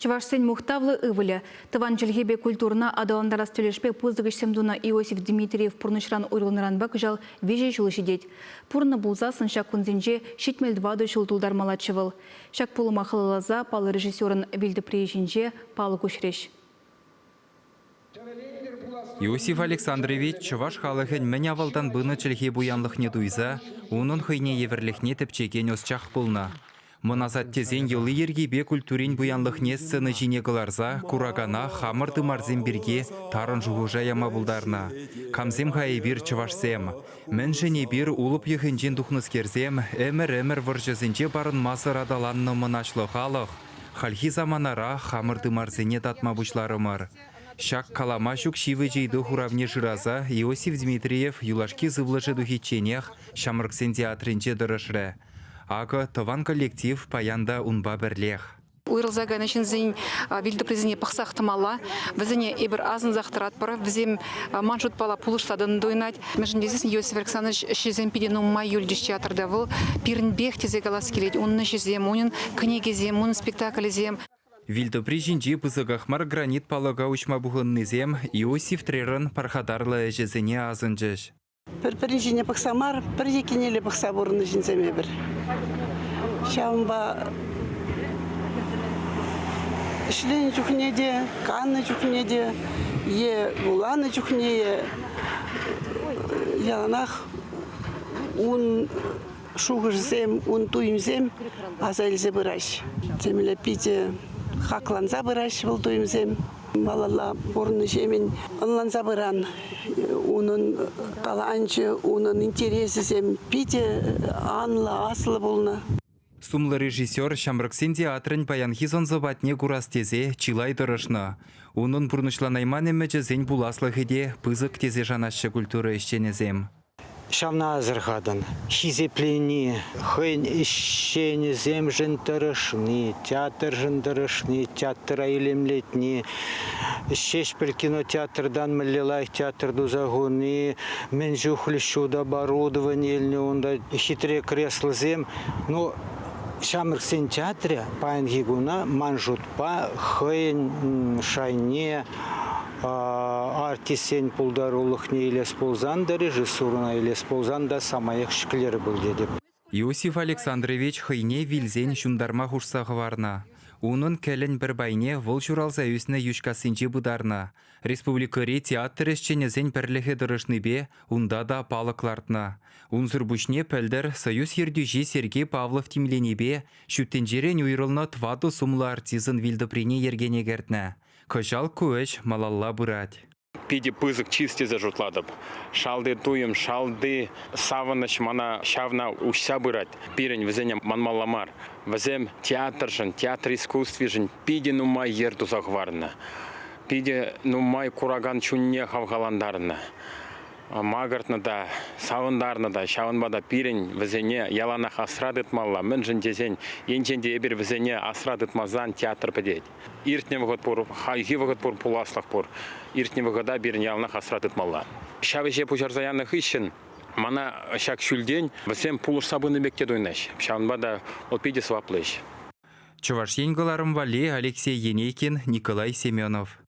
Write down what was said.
Чӑвашсен мухтавлӑ ывӑлӗ, тӑван чӗлхепе культурӑна аталантарас тӗлӗшпе пысӑк ӗҫсем тунӑ Иосиф Дмитриев пурнӑҫран уйрӑлнӑранпа кӑҫал виҫӗ ҫул ҫитет. Пурӑннӑ пулсассӑн ҫак кунсенче 74 ҫул тултармаллаччӗ вӑл. Ҫак пулӑма халалласа паллӑ режиссерӑн вилтӑприйӗ ҫинче палӑк уҫрӗҫ. Иосиф Александрович чӑваш халӑхӗн мӗн авалтан пынӑ чӗлхе пуянлӑхне туйса унӑн хӑйне евӗрлӗхне тӗпчекен ӑсчах пулнӑ. Мӑн асаттесен йӑли-йӗркипе культурин пуянлӑхне сцена ҫине кӑларса куракана хамӑр тымарсем пирки тарӑн шухӑша яма пултарнӑ. Камсем-ха эпир чӑвашсем? Мӗншӗн эпир Улӑп йӑхӗнчен тухнӑскерсем ӗмӗр-ӗмӗр вӑрҫӑсенче парӑнмасӑр аталаннӑ мӑнаҫлӑ халӑх хальхи саманара хамӑр тымарсене татма пуҫларӑмӑр. Ҫак калама ҫук ҫивӗч ыйту хуравне шыраса Иосиф Дмитриев юлашки сывлӑшӗ тухичченех Ҫамрӑксен театрӗнче тӑрӑшрӗ. Акӑ тӑван коллектив паян та унпа пӗрлех. Уйрӑлса кайнӑ ҫынсен вилтӑприсене пӑхсах тӑмалла. Вӗсене эпир асӑнсах тӑратпӑр. Вӗсем ман шутпала пулӑшса тӑнӑ туйӑнать. Мӗншӗн тесен Иосиф Александрович ӗҫӗсем питӗ нумай юлчӗҫ театрта. Вӑл пирӗнпех тесе калас килет. Унӑн ӗҫӗсем, унӑн кӗнекисем, унӑн спектаклӗсем. Вилтӑпри ҫинчи пысӑках мар гранит палӑка уҫма пухӑннисем Иосиф Трерӑн пархатарлӑ ӗҫӗсене асӑнчӗҫ. Пӗр-пӗрин ҫине пӑхса мар, пӗр еккинелле пӑхса пурӑннӑ ҫынсем эпир. Ҫавӑнпа ӗҫленӗ чухне те, каннӑ чухне те, е вуланӑ чухне е яланах ун шухӑшӗсем, ун туйӑмсем аса илсе пыраҫ. Темле питӗ хакланса пыраҫ вӑл туйӑмсем. Малалла пурӑннӑҫемӗн ӑнланса пыран унӑн таланчӗ, унӑн интересӗсем питӗ анлӑ, аслӑ пулнӑ. Сумлӑ режиссер ҫамрӑксен театрӗн паянхи сӑн-сӑпатне курас тесе чылай тӑрӑшнӑ. Унӑн пурнӑҫланайман ӗмӗчӗсен пуласлӑхӗ те пысӑк тесе шанаҫҫӗ культура ӗҫченӗсем. Ҫавна асӑрхатӑн. Хисеплени, хӑйӗн ӗҫченӗсемшӗн тӑрӑшни, театршӑн тӑрӑшни, театра илемлетни, Ҫеҫпӗл кинотеатртан мӗнле лайӑх театр туса хуни, мӗн чухлӗ ҫутӑ оборудовани илнӗ унта, хитре креслосем. Ну, ҫамрӑксен театрӗ паянхи куна, ман шутпа, хӑйӗн шайне Артистсен пултарулӑхне илес пулсан та, режиссурӑна илес пулсан та самаях ҫӗклерӗ пуль тетӗп. Иосиф Александрович хӑйне вилсен ҫунтарма хушса хӑварнӑ. Унӑн кӗлӗн пӗр пайне вӑл ҫуралса ӳснӗ Йӳҫкассинче пытарнӑ. Республикӑри театр ӗҫченӗсен пӗрлӗхӗ тӑрӑшнипе унта та палӑк лартнӑ. Унсӑр пуҫне пӗлтӗр Союз ертӳҫи Сергей Павлов тимленипе ҫут тӗнчерен уйрӑлнӑ тӑватӑ сумлӑ артистӑн вилтӑприне йӗркене кӗртнӗ. Кӑҫал ку ӗҫ малалла пырать. Питӗ пысӑк чыс тесе шутлатӑп. Шалти туйӑм, шалти савӑнӑҫ мана ҫавна уҫса пырать. Пирӗн вӗсене манмалла мар. Вӗсем театршӑн, театр искусствишӗн питӗ нумай йӗр туса хӑварнӑ. Питӗ нумай куракан чунне хавхалантарнӑ. Макӑртнӑ та, савӑнтарнӑ та, ҫавӑнпа та пирӗн вӗсене яланах асра тытмалла. Мӗншӗн тесен, енчен те эпир вӗсене асра тытмасан театр пӗтет. Иртнӗ вӑхӑт пур, хальхи вӑхӑт пур, пуласлӑх пур. Иртнӗ вӑхӑта пирӗн яланах асра тытмалла. Ҫав ӗҫе пуҫарса янӑ хыҫҫӑн мана ҫак ҫӳлтен вӗсем пулӑшса пынӑ пек те туйӑнаҫ. Ҫавӑнпа та вӑл питӗ сӑваплӑ ӗҫ. Чӑваш Ен кӑларӑм валли Алексей Енейкин, Николай Семенов.